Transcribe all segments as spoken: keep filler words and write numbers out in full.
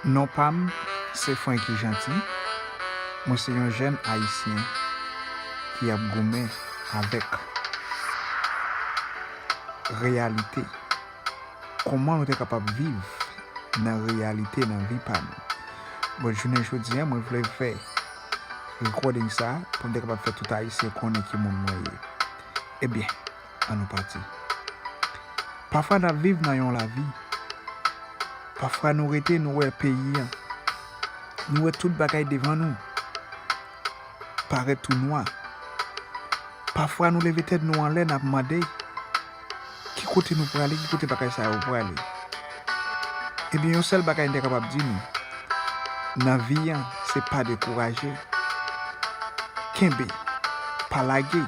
Non pa m se Francky Jeanty. Mwen se yon jèn ayisyen ki ap goumen avèk reyalite. Kòman nou te kapab viv nan reyalite nan vi pa nou? Bon, jounen jodi a, mwen vle fè recording sa a pou m te kapab fè tout ayisyen konnen ki moun mwen ye. Ebyen, ann nou pati. Pafwa n ap viv nan yon lavi. Pafwa nou rete, nou wè peyi an. Nou wè tout bagay devan nou parèt tou nwa. Pafwa nou leve tèt nou anlè, n ap mande, ki kote nou prale, ki kote bagay sa yo prale? Ebyen, yon sèl bagay m te kapab di nou, nan vi an, se pa dekouraje. Kenbe, pa lage.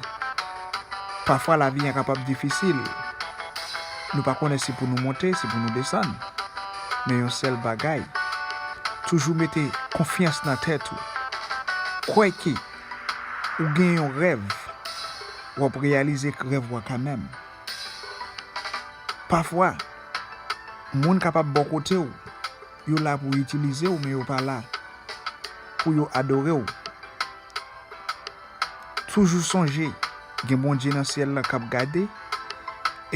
Pafwa lavi an kapab difisil. Nou pa konnen si pou nou monte, si pou nou desann. Men yon sèl bagay, toujou mete konfyans nan tèt ou. Kwè ke ou gen yon rèv, w ap reyalize rèv ou a kanmenm. Pafwa, moun kapab bò kote w, yo la pou itilize w, men yo pa la pou yo adore w. Toujou sonje, gen Bondye nan syèl la k ap gade,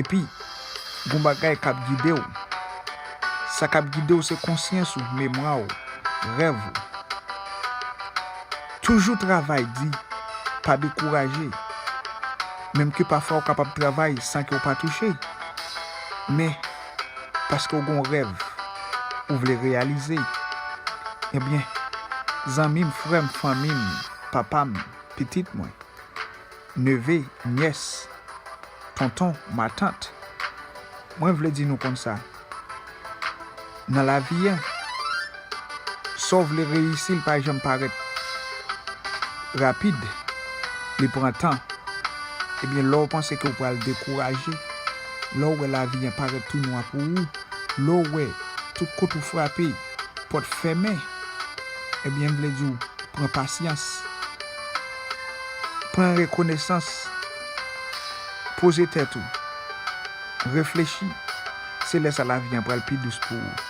epi gon bagay k ap gide w. Sa k ap gide w se konsyans ou, memwa w, rèv ou. Toujou travay di, pa dekouraje. Menm ke pafwa w kapab travay san ke w pa touche. Men, paske w gon rèv ou vle reyalize. Ebyen, zanmi m, frè m, fanmi m, papa m, pitit mwen, neve, nyès, tonton, matant, mwen vle di nou konn sa. Nan lavi an, sa w vle reyisi, l pa janm parèt rapid. Li pran tan. Ebyen, lè w panse ke w pral dekouraje, lè w wè lavi an parèt tou nwa pou ou, lè w wè tout kote w frape, pòt fèmen, ebyen, m vle di w, pran pasyans. Pran rekonesans. Poze tèt ou. Reflechi. Se lè sa lavi an pral pi dous pou ou.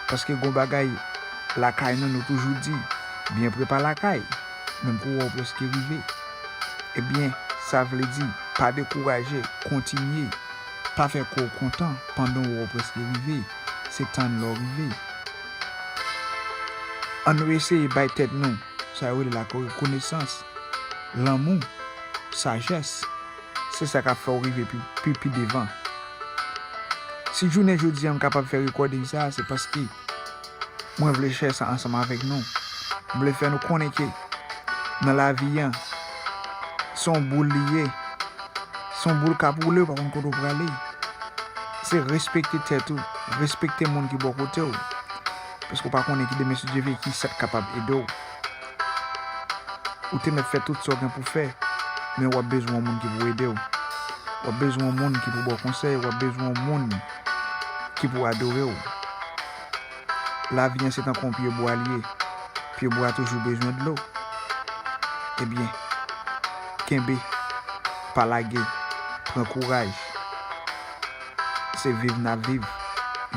Paske gon bagay lakay nou, nou toujou di, byen pre pa lakay, menm kou wè w prèske rive. Ebyen, sa vle di, pa dekouraje, kontinye. Pa fè kò w kontan pandan w wè w prèske rive. Se tann lè w rive. Ann nou eseye bay tèt nou sa yo rele la rekonesans, lanmou, sajès. Se sa k ap fè w rive pi, pi, pi devan. Si jounen jodi a m kapab fè recording sa a, se paske mwen vle share sa ansanm avèk nou. M vle fè nou konnen ke nan lavi an, se yon boul li ye. Se yon boul k ap woule, ou pa konn kote w prale. Se respekte tèt ou, respekte moun ki bò kote w. Paske w pa konnen ki demen, si Dye vle, ki sa k kapab ede w. Ou te mèt fè tout sa w gen pou fè, men w ap bezwen yon moun ki pou ede w. W ap bezwen yon moun ki pou ba w konsèy, w ap bezwen yon moun ki pou adore w. Lavi an se tankou yon pyebwa l ye. Pyebwa a toujou bezwen dlo. Ebyen, kenbe, pa lage, pran kouraj. Se viv n ap viv.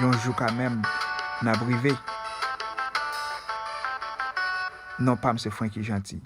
Yon jou kanmenm, n ap rive. Non pa m se Francky Jeanty.